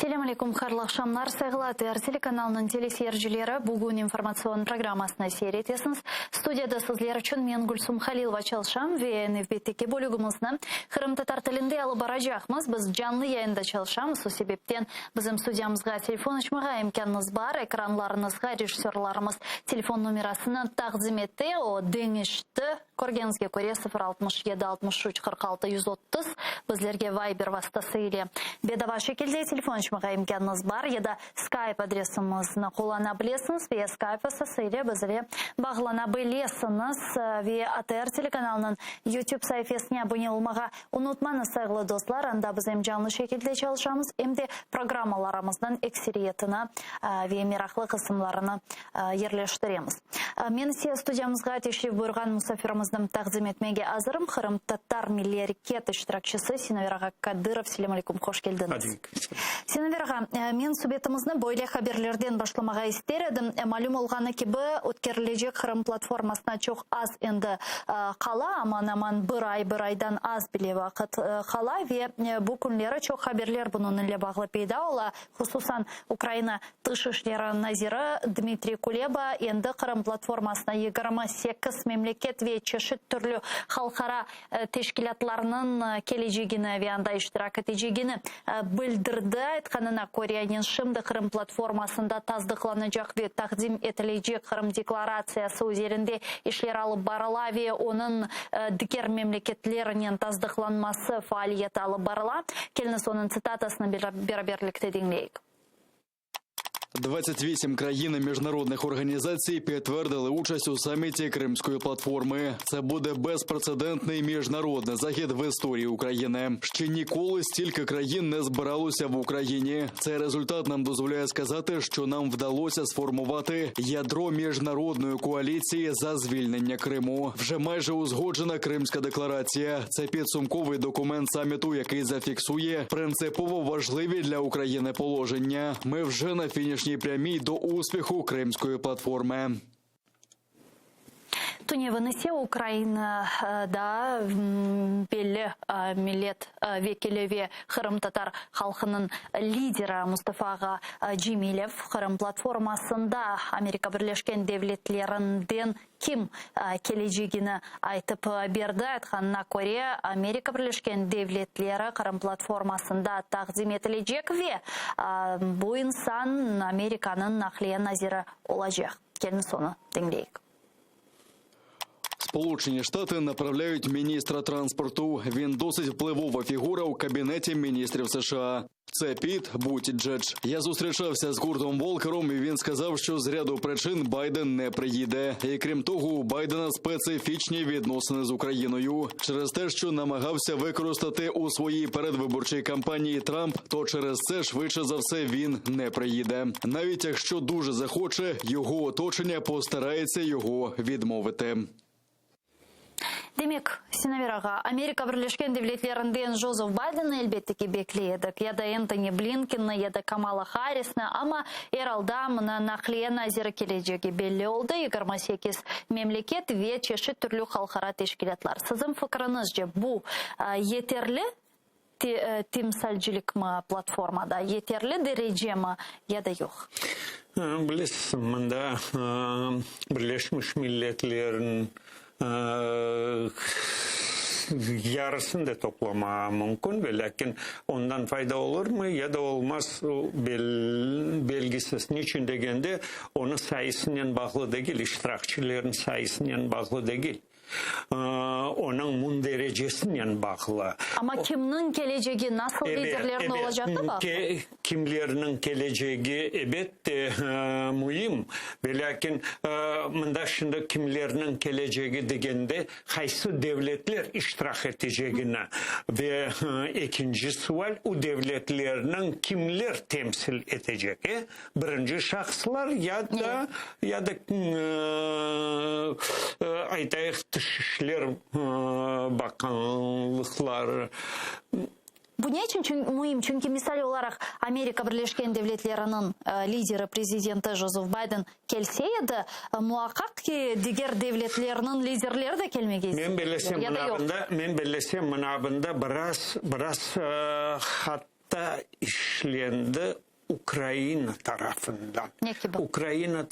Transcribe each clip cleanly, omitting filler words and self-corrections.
Selâm aleyküm, hayırlı aqşamlar, sayğılı ATR telekanalınıñ teleseyircileri, bugün informatsion programmasını seyir etesiñiz. Studiyada sizler içün men Gülsum Halilova çalışam ve nevbetteki bölügimizni qırımtatar tilinde alıp baracaqmız. Biz canlı yayında çalışamız, o sebepten bizim studiyamızğa telefon açmağa imkânıñız bar. Ekranlarıñızğa rejissörlarımız telefon nomerasını taqdim etti, o deñişti. Körgeniñizge köre, 0 67 63 46 130 bizlerge Viber vastası ile bedava şekilde telefon açmağa imkânıñız bar ya da Skype adresimizni qullana bilesiñiz ve Skype vastası ile bizle bağlana bilesiñiz ve ATR telekanalınıñ YouTube saifesine abone olmağa unutmañız, sayğılı dostlar, anda biz em canlı şekilde çalışamız, em de programmalarımıznıñ ekseriyetini ve meraqlı qısımlarını yerleştiremiz. Men ise studiyamızğa teşrif buyurğan musafirimizni taqdim etmege azırım, Qırımtatar milliy areket iştirakçisi Sinaver ağa Kadırov. Selâm aleyküm, hoş keldiñiz. Sinaver ağa, men subetimizni böyle haberlerden başlamağa ister edim. Malüm olğanı kibi, ötkerilecek Qırım platformasına çoq az endi qala, aman-aman bir ay, bir aydan az bile vaqıt qala ve bu künleri çoq haberler bunıñ ile bağlı peyda ola. Hususan, Ukraina Tış işleri naziri Dmitriy Kuleba endi Qırım platformasına 28 memleket ve çeşit türlü halqara teşkilâtlarnıñ kelecegini ve anda iştirak etecegini bildirdi. Aytqanına köre, şimdi Qırım platformasında tasdıqlanacaq ve taqdim etilecek Qırım deklaratsiyası üzerinde işler alıp barıla ve onıñ diger memleketlernen tasdıqlanması faaliyeti alıp barıla. Keliñiz, onıñ tsitatasını beraberlikte diñleyik. 28 країн і міжнародних організацій підтвердили участь у саміті Кримської платформи. Це буде безпрецедентний міжнародний захід в історії України. Ще ніколи стільки країн не збиралося в Україні. Цей результат нам дозволяє сказати, що нам вдалося сформувати ядро міжнародної коаліції за звільнення Криму. Вже майже узгоджена Кримська декларація. Це підсумковий документ саміту, який зафіксує принципово важливі для України положення. Ми вже на фінішній прямій до успіху Кримської платформи. Tünevin ise Ukrainada belli millet vekili ve qırımtatar halqınıñ lideri Mustafa ağa Cemilev Qırım platformasında Amerika Birleşken Devletlerinden kim kelecegini aytıp berdi. Aytqanına köre, Amerika Birleşken Devletleri Qırım platformasında taqdim etilecek ve bu insan Amerikanıñ naqliye naziri olacaq. Keliñiz onı diñleyik. Сполучені Штати направляють міністра транспорту. Він досить впливова фігура у кабінеті міністрів США. Це Піт Бутіджедж. Я зустрічався з Куртом Волкером, і він сказав, що з ряду причин Байден не приїде. І крім того, у Байдена специфічні відносини з Україною. Через те, що намагався використати у своїй передвиборчій кампанії Трамп, то через це швидше за все він не приїде. Навіть якщо дуже захоче, його оточення постарається його відмовити. Demek, Sinaver ağa, Amerika Birleşken Devletlerinden Jozef Baydenni elbette ki bekley edik, ya da Entoni Blinkenni, ya da Kamala Harrisni, amma er alda mına naqliye naziri kelecegi belli oldı, 28 memleket ve çeşit türlü halqara teşkilâtlar. Siziñ fikriñizce, bu yeterli timsalcilikmi platformada, yeterli derecemi ya da yoq? Bilesiz, mında Birleşmiş Milletlerniñ yarısını da toplamağa mümkün, ve lâkin ondan fayda olurmı ya da olmaz, belgisiz. Niçün degende, onıñ sayısınen bağlı degil, iştirakçilerniñ sayısınen bağlı degil. Onıñ münderecesinen bağlı. Amma kimniñ kelecegi, nasıl liderlerniñ olacağı da bağlı. Kimlerniñ kelecegi, ebette, müim. Velâkin, mında şimdi kimlerniñ kelecegi degende, qaysı devletler iştirak etecegini ve ekinci sual, o devletlerniñ kimler temsil etecek, e? Birinci şahıslar ya da, ya da, aytayıq, Tış işler bakanlıqları. Bu ne içün müim? Çünki, misal olaraq, Amerika Birleşken Devletleriniñ lideri, prezidenti Jozef Bayden kelse edi, muaqqaq ki, diger devletlerniñ liderleri de kelmege Men bellesem, ya da yoq? Men bellesem, mına bunda biraz, biraz hat. Hata işlendi Ukraina tarafından. Ne kibi? Ukraina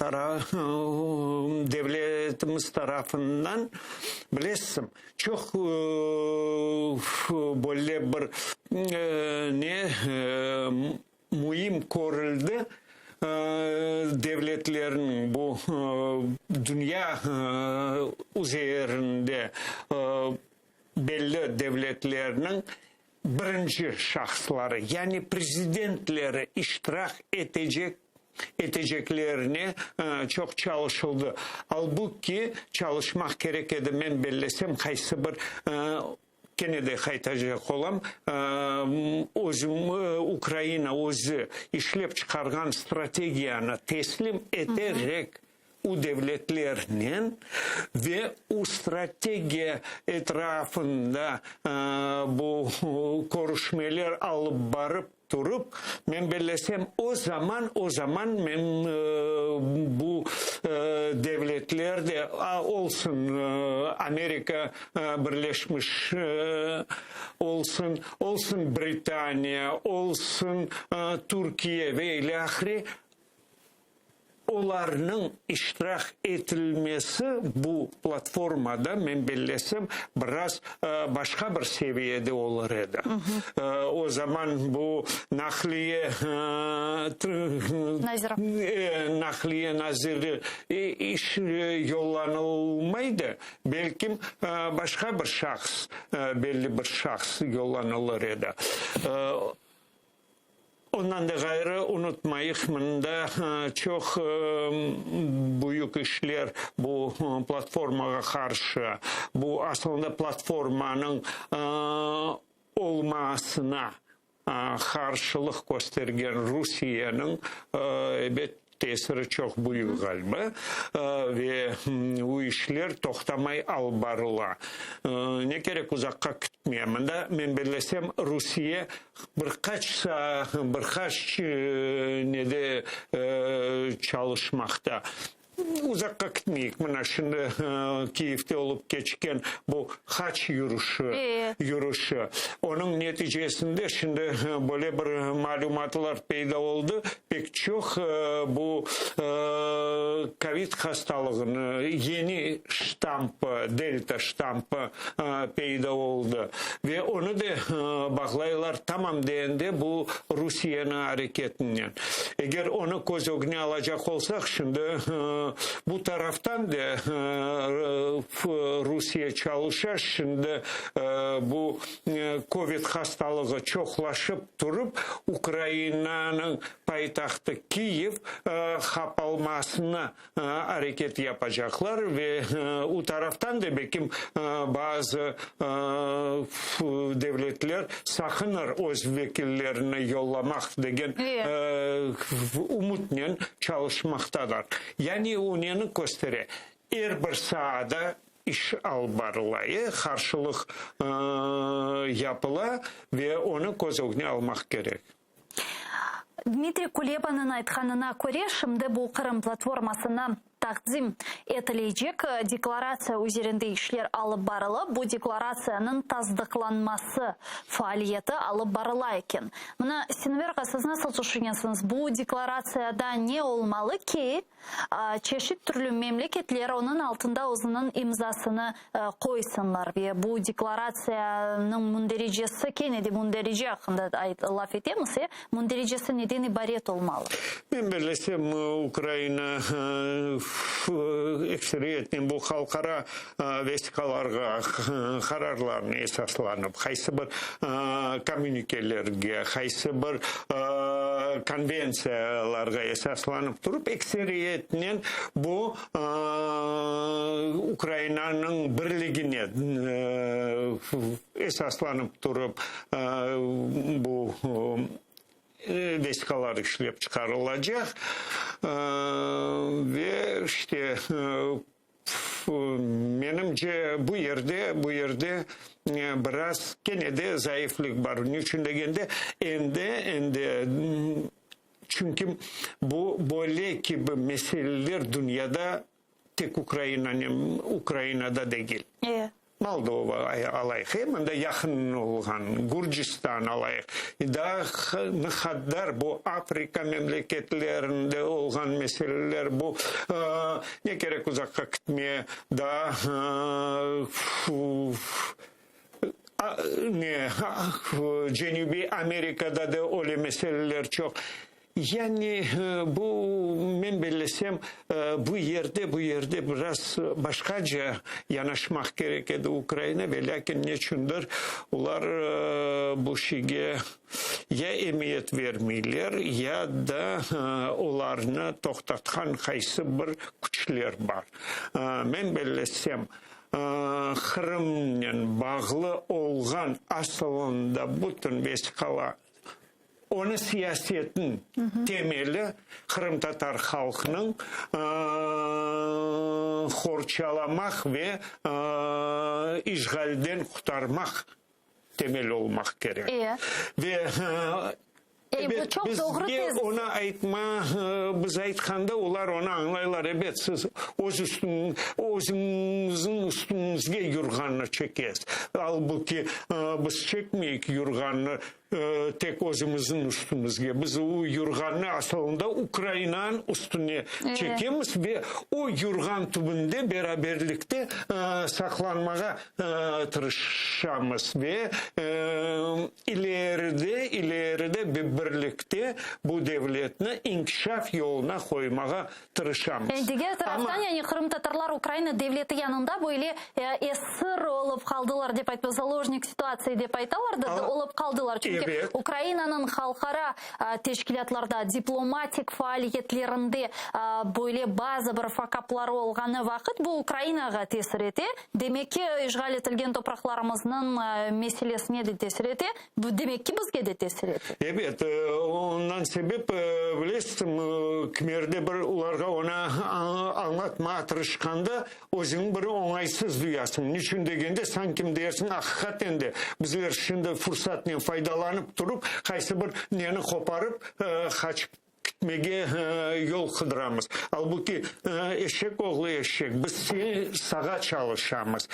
devletimiz tarafından, bilesiñ, çoq böyle bir ne müim körüldi devletlerniñ bu dünya üzerinde belli devletlerniñ birinci şahısları, yani prezidentleri iştirak etecek eteceklerine çoq çalışıldı. Albu ki, çalışmaq kerek edi, men bellesem, qaysı bir, kene de qaytacaq olam, özüm, Ukraina özü işlep çıqarğan strategiyanı teslim eterek, u devletlernen ve u strategiya etrafında bu körüşmeler alıp barıp turıp, men bellesem, o zaman, o zaman men bu devletler de, olsun Amerika Birleşmiş olsun, olsun Britaniya, olsun Türkiye ve ilâhre, Olarnıñ iştirak etilmesi bu platformada, men bellesem, biraz başqa bir seviyede olur edi. O zaman bu naqliye naqliye naziri iş yollanılmaydı, belkim başqa bir şahs, belli bir şahs yollanılır edi. Ondan da ğayrı, unutmayıq, mında çoq büyük işler bu platformağa qarşı, bu aslında platformanıñ olmasına qarşılıq köstergen Rusiyeniñ, ebet, Tesiri çoq büyük ğaliba, ve bu işler toqtamay alıp barıla. Ne kerek uzaqqa kitmeye, mında, men bellesem, Rusiye bir qaç saa, bir qaç nede çalışmaqta. Uzaqqa kitmeyik, mına şimdi Kiyevde olıp keçken bu haç yürüşi, yürüşi, onıñ neticesinde şimdi böyle bir malümatlar peyda oldı, pek çoq bu kovid hastalığını yeni ştampı, delta ştampı peyda oldı ve onı da bağlaylar tamam deende bu Rusiyeniñ areketinen. Eger onı köz ögüne alacaq olsaq, şimdi bu taraftan da Rusiye çalışa, şimdi bu kovid hastalığı çoqlaşıp turıp, Ukrainanıñ paytahtı Kiyev qapalmasına areket yapacaqlar ve u taraftan da belkim bazı devletler saqınır öz vekillerini yollamaq degen ümütnen çalışmaqtalar. Yani u neni köstere? Er bir saada iş alıp barıla, qarşılıq yapıla ve onı köz ögüne almaq kerek. Dmitriy Kulebanıñ aytqanına köre, şimdi bu Qırım platformasına taqdim etilecek deklaratsiya üzerinde işler alıp barılıp, bu deklaratsiyanıñ tasdıqlanması faaliyeti alıp barıla eken. Mına, Sinver ağa, siz nasıl tüşünesiñiz, bu deklaratsiyada ne olmalı ki, Çeşit türlü memleketler onıñ altında özüniñ imzasını qoysınlar ve bu deklaratsiyanıñ mündericesi, kene de münderice aqqında laf etemiz, e, mündericesi neden ibaret olmalı? Men bellesem, Ukraina ekseriyetnen bu halqara vesiqalarğa, qararlarına esaslanıp, qaysı bir komünikelerge, qaysı bir konventsiyalarğa esaslanıp turıp, ekseriyetnen bu Ukrainanıñ birligine esaslanıp turıp bu vesiqalar işlep çıqarılacaq ve işte Menimce, bu yerde, bu yerde biraz kene de zayıflik bar. Niçün degende, endi, endi, çünki bu böyle kibi meseleler dünyada tek Ukrainanen, Ukrainada degil. Moldova alayıq, e, mında yaqın olğan Gürcistan alayıq, daa ne qadar bu Afrika memleketlerinde olğan meseleler, bu ne kerek uzaqqa kitmeye, daa ne Cenübiy Amerikada da öyle meseleler çoq. Yani bu, men bellesem, bu yerde, bu yerde biraz başqaca yanaşmaq kerek edi Ukraina, ve lâkin neçündir olar bu şeyge ya emiyet bermeyler, ya da olarnı toqtatqan qaysı bir küçler bar. Men bellesem, Qırımnen bağlı olğan asılında bütün vesiqalar, Onı siyasetniñ temeli qırımtatar halqınıñ qorçalamaq ve işğalden qurtarmaq temel olmaq kerek. Ve ebet, bizge onı aytma, biz aytqanda olar onı añlaylar, ebet, siz öz üstüñ, özüñizniñ üstüñizge yurğannı çekesiz. Albuki biz çekmeyik yurğannı, Tek özümizniñ üstümizge. Biz o yurğannı asılında Ukrainanıñ üstüne çekemiz ve o yurğan tübünde beraberlikte saqlanmağa tırışamız ve ileride, ileride birlikte bu devletni inkişaf yoluna qoymağa tırışamız. Diger taraftan, yani qırımtatarlar Ukraina devleti yanında böyle esir olıp qaldılar dep aytma, zaложnik situatsiya dep aytalar da, olıp qaldılar. Çünki Ukrainanıñ halqara teşkilâtlarda, diplomatik faaliyetlerinde böyle bazı bir fakapları olğanı vaqıt bu Ukrainağa tesir ete. Demek ki, işğal etilgen topraqlarımıznıñ meselesine de tesir ete. Bu, demek ki, bizge de tesir ete. Ebet, ondan sebep, bilesiñmi, kimerde bir olarğa onı añlatmağa tırışqanda, özüñni bir oñaysız duyasıñ. Niçün degende, sanki dersiñ, aqiqaten de, bizler şimdi fursatnen faydalanıp turıp, qaysı bir neni qoparıp, qaçıp Kitmege yol qıdıramız. Albuki, eşek oğlu eşek, biz sağa çalışamız.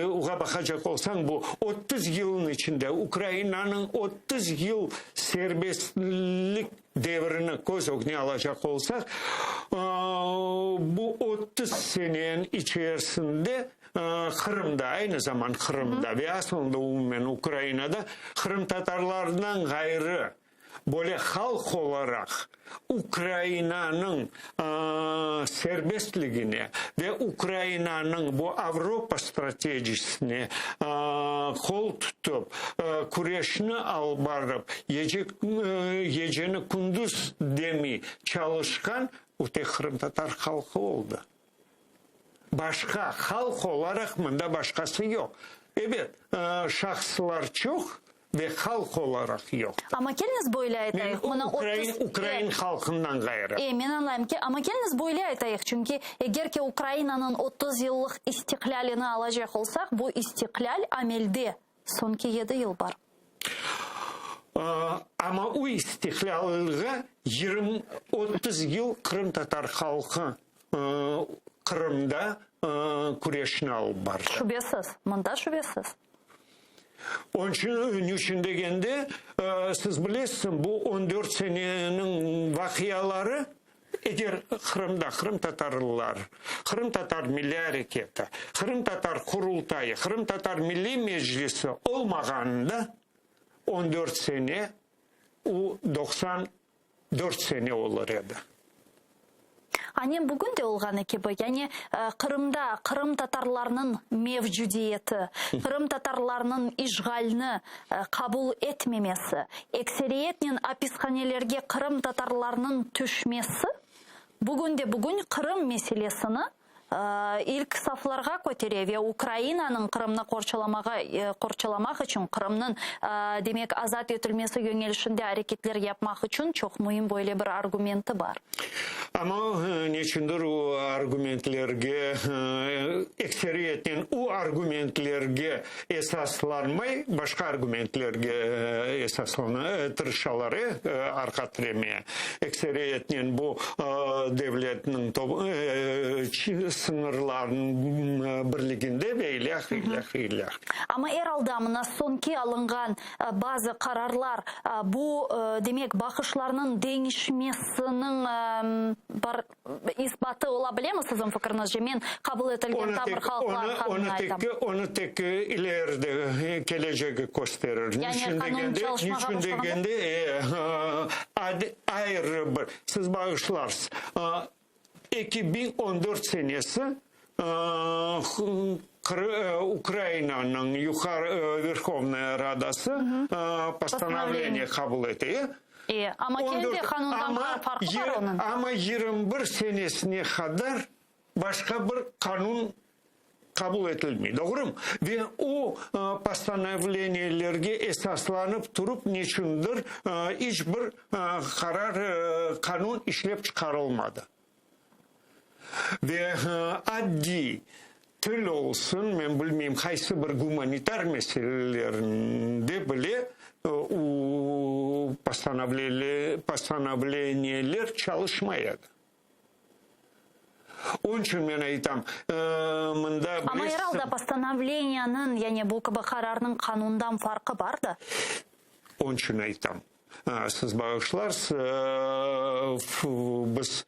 Oğa baqacaq olsañ, bu 30 yılnıñ içinde Ukrainanıñ 30 yıl serbestlik devrini köz ögüne alacaq olsaq, bu 30 seneniñ içerisinde Qırımda, aynı zaman Qırımda ve aslında umumen Ukrainada qırımtatarlardan ğayrı, Böyle halq olaraq Ukrainanıñ serbestligine ve Ukrainanıñ bu Avropa stratejisine qol tutıp, küreşni alıp barıp, geceni kündüz demey çalışqan tek qırımtatar halqı oldı. Başqa halq olaraq mında başqası yoq. Ebet, şahıslar çoq ve halq olaraq yoqtır. Amma keliñiz böyle aytayıq, mına 30. Ukrain halqından ğayrı. E, men añlayım ki, amma keliñiz böyle aytayıq, çünki eger ki Ukrainanıñ 30 yıllıq istiqlâlini alacaq olsaq, bu istiqlâl amelde soñki yedi yıl bar. Amma o istiqlâlğa yirmi, 30 yıl qırımtatar halqı Qırımda küreşni alıp bardı. Şübesiz, mında şübesiz. Onıñ içün, niçün degende, siz bilesiz, bu on dört seneniñ vaqiaları, eger Qırımda qırımtatarlar, qırımtatar milliy areketi, qırımtatar Qurultayı, qırımtatar Milliy Meclisi olmağanında, on dört sene, o 94 sene olur edi. Anem bugün de olğanı kibi, yani Qırımda qırımtatarlarnıñ mevcudiyeti, qırımtatarlarnıñ işğalni qabul etmemesi, ekseriyetnen apishanelerge qırımtatarlarnıñ tüşmesi bugün de bugün Qırım meselesini ilk saflarğa kötere ve Ukrainanıñ Qırımnı qorçalamağa qorçalamaq içün, Qırımnıñ, demek, azat etilmesi yöñelişinde areketler yapmaq içün çoq müim böyle bir argumenti bar. Amma neçündir o argumentlerge, ekseriyetnen o argumentlerge esaslanmay, başqa argumentlerge esaslana, tırışalar, arqa tiremeye. Ekseriyetnen bu devletniñ. Sıñırlarnıñ birliginde ve ilâhre, ilâhre, ilâhre. Amma er alda mına soñki alınğan bazı qararlar bu, demek, baqışlarnıñ deñişmesiniñ bir isbatı ola bilemi siziñ fikriñizce? Men qabul etilgen tamır halqlar qanunını aytam. Onı tek ileride kelecegi kösterir. Yani qanun çalışmağa başlağanda? Niçün degende, ayrı bir, siz bağışlarsız, 2014 senesi Ukrainanıñ Yuqarı Verhovnaya Radası postanovleniye qabul ete. E, amma kene de qanundan farqı bar onıñ. Amma 21 senesine qadar başqa bir qanun qabul etilmey, doğrumı? Ve o postanovleniyelerge esaslanıp turıp neçündir iç bir qarar, qanun işlep çıqarılmadı. Ve addiy til olsun, men bilmeyim, qaysı bir gumanitar meselelerinde bile o postanovleniyeler çalışmay edi. Onıñ içün men aytam, mında Amma er alda postanovleniyanıñ, yani bu kibi qararnıñ qanundan farqı bar da. Onıñ içün aytam, siz bağışlarsız, biz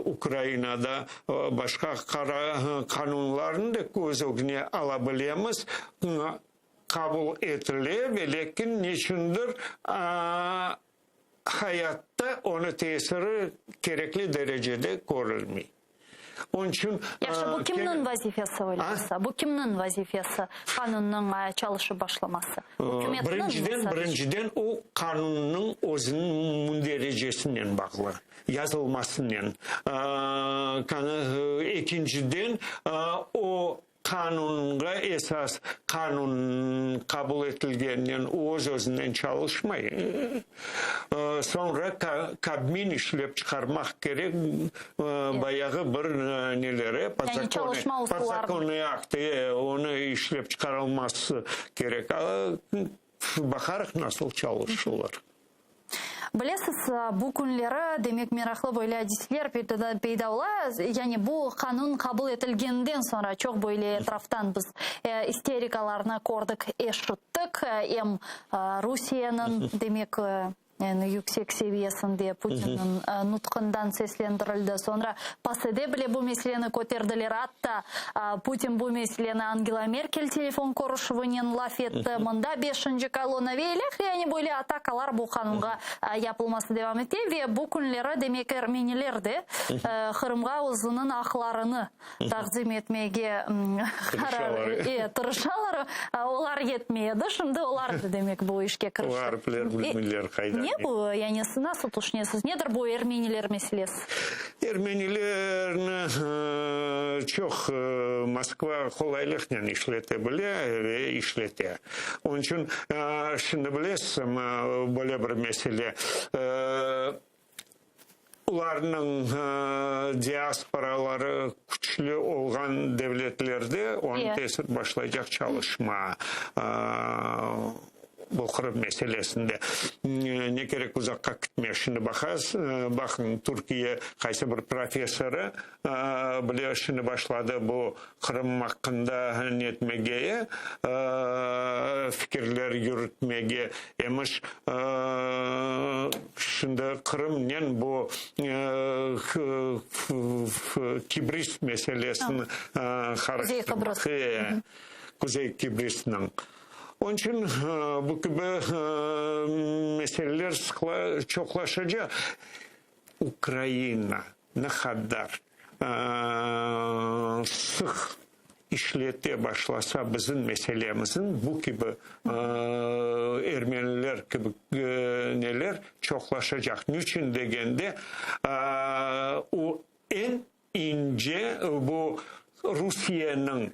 Ukrainada başqa qanunlarnı da köz ögüne ala bilemiz, qabul etile, velâkin neçündir hayatta onı tesiri kerekli derecede körülmey. Onıñ içün. Yahşı, bu kimniñ vazifesi öyle olsa? Bu kimniñ vazifesi, qanunnıñ çalışıp başlaması? Ükümetniñmi Birinciden, sadece? birinciden o qanunnıñ özüniñ münderecesinen bağlı, yazılmasınen. Ekinciden, o Qanunğa esas qanun qabul etilgeninen öz-özünden çalışmay. Soñra Kabmin işlep çıqarmaq kerek bayağı bir nelere, podzakonnıy aktı, onı işlep çıqarılması kerek. Baqarıq nasıl çalışırlar. Bilesiz, bu künleri, demek, meraqlı böyle adiseler peyda ola. Yani bu qanun qabul etilgeninden soñra çoq böyle etraftan biz isterikalarnı kördik, eşittik. Em Rusiyeniñ, demek, eñ yüksek seviyesinde Putinniñ nutqından seslendirildi. Soñra PACEde bile bu meseleni köterdiler. Atta Putin bu meseleni Angela Merkel telefon körüşüvinen laf etti. Mında beşinci kolonna ve ilâhre, yani böyle atakalar bu qanunğa yapılması devam ete ve bu künleri, demek, ermeniler de Qırımğa özüniñ aqlarını taqdim etmege qarar, tırışalar. Olar yetmey edi, şimdi olar da, demek, bu işke kirişti. Ğaripler bilmeyler qaydan. Ne bu, yani siz nasıl tüşünesiz, nedir bu ermeniler meselesi? Ermenilerni çoq Moskva qolaylıqnen işlete bile ve işlete. Onıñ içün şimdi bilesizmi, böyle bir mesele, olarnıñ diasporaları küçlü olğan devletlerde onıñ tesir başlaycaq çalışma. Bu Qırım meselesinde ne kerek uzaqqa gitmege. Şimdi baqasız, baqıñ, Türkiye qaysı bir professorı bile şimdi başladı bu Qırım aqqında netmege, fikirler yürütmege. Emiş, şimdi Qırımnen bu Kibris meselesini qarıştırmaq. Kuzey Kibrisniñ. Onıñ içün bu kibi meseleler çoqlaşacaq. Ukraina ne qadar sıq işlete başlasa bizim meselemizni, bu kibi ermeniler kibi neler çoqlaşacaq. Niçün degende, o eñ İnce bu Rusiyeniñ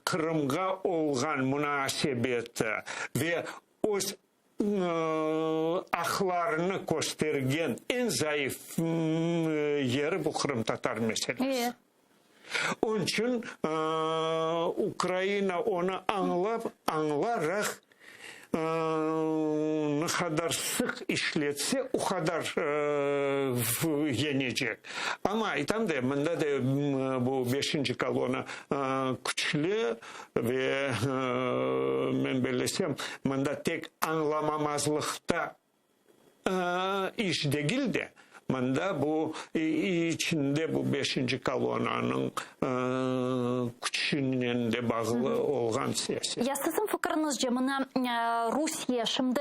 Qırımğa olğan munasebeti ve öz aqlarını köstergen eñ zayıf yeri bu qırımtatar meselesi. Onıñ içün Ukraina onı añlap, añlaraq. Ne qadar sıq işletse, o qadar yenecek. Amma aytam da, mında da bu beşinci kolonna küçlü ve men bellesem, mında tek añlamamazlıqta İş degil de, mında bu içinde bu beşinci kolonnanıñ küçünen de bağlı olğan siyaset. Ya siziñ fikiriñizce, mına Rusiye şimdi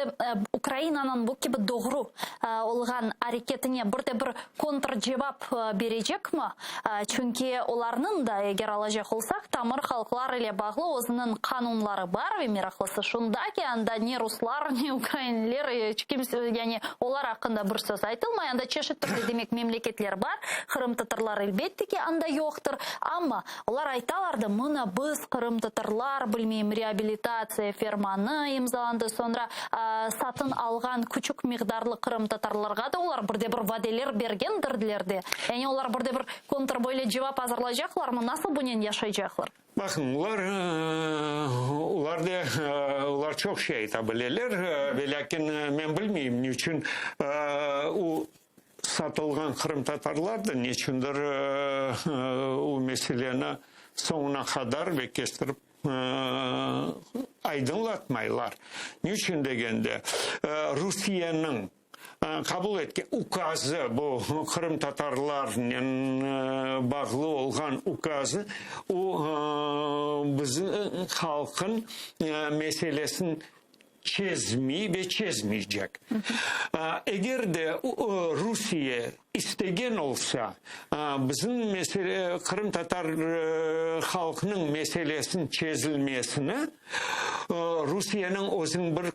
Ukrainanıñ bu kibi doğru olğan areketine bir de bir kontrcevap berecekmi? Çünki olarnıñ da, eger alacaq olsaq, tamır halqlar ile bağlı özüniñ qanunları bar ve meraqlısı şunda ki, anda ne ruslar, ne ukrainler, iç kimse, yani olar aqqında bir söz aytılmay, anda çeşit türlü, demek, memleketler bar, qırımtatarlar, elbette ki, anda yoqtır, amma olar aytalar da, mına biz, qırımtatarlar, bilmeyim, reabilitatsiya fermanı imzalandı, soñra satın alğan küçük miqdarlı qırımtatarlarğa da olar bir de bir vadeler bergendirler de. Yani olar bir de bir kontr böyle cevap azırlaycaqlarmı? Nasıl bunen yaşaycaqlar? Baqıñ, olar, olar da, olar çoq şey ayta bileler, velâkin men bilmeyim, niçün o satılğan qırımtatarlar da neçündir o meseleni soñuna qadar ve kestirip aydınlatmaylar. Niçün degende, Rusiyeniñ qabul etken ukazı, bu qırımtatarlarnen bağlı olğan ukazı, o bizim halqın meselesini çezmey ve çezmeycek. Eger de Rusiye istegen olsa, bizim mesele, qırımtatar halqınıñ meselesiniñ çezilmesini, Rusiyeniñ özüniñ bir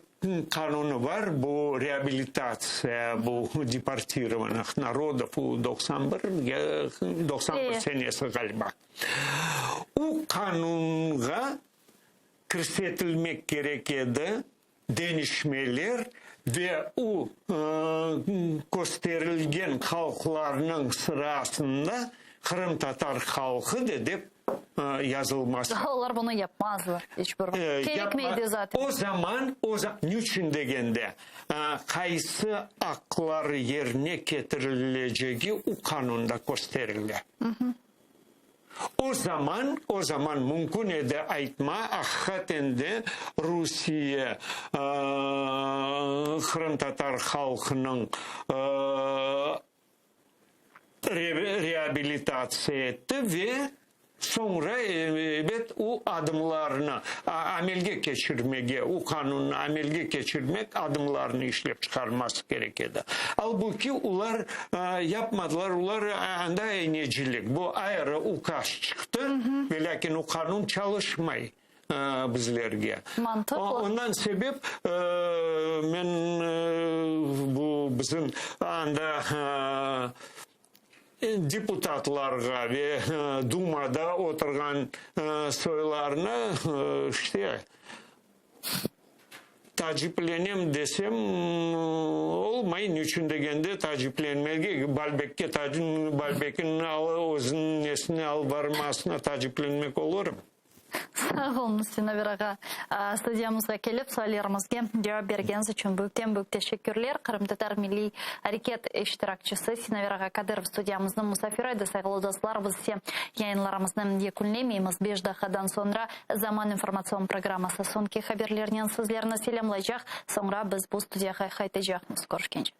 qanunı bar, bu reabilitatsiya, bu deportirovannih narodov, u 91, 91 senesi ğaliba. O qanunğa kirsetilmek kerek edi deñişmeler ve o kösterilgen halqlarnıñ sırasında qırımtatar halqı da dep yazılması. Olar bunı yapmazlar iç bir vaqıt. Kerekmey de zaten. O zaman, o niçün degende, qaysı aqlar yerine ketirilecegi o qanunda kösterile. O zaman, o zaman mümkün edi aytma, aqiqaten de Rusiye qırımtatar halqınıñ reabilitatsiya etti ve soñra, ebet, o adımlarnı amelge keçirmege, o qanunnı amelge keçirmek adımlarını işlep çıqarması kerek edi. Albuki olar yapmadılar, olar anda aynecilik, bu ayrı ukaz çıqtı, velâkin o qanun çalışmay bizlerge. Mantıqlı. Ondan sebep men bu bizim anda deputatlarğa ve Dumada oturğan soylarına işte Taciplenem desem, olmay, niçün degende, taciplenmege, Balbekke, Balbekniñ alı, özüniñ nesine alıp barmasına taciplenmek olurmı? Sağ oluñız, Sinaver ağa. Studiyamızğa kelip, suallerimizge cevap bergeniñiz içün büyükten-büyük teşekkürler. Qırımtatar milliy areket iştirakçisi Sinaver ağa Kadırov studiyamıznıñ musafiri edi. Sayğılı dostlar, biz ise yayınlarımıznı yekünlemeymiz. Beş daqiqadan soñra Zaman informatsion programması soñki haberlernen sizlerni selâmlaycaq, soñra biz bu studiyağa qaytacaqmız. Körüşkence.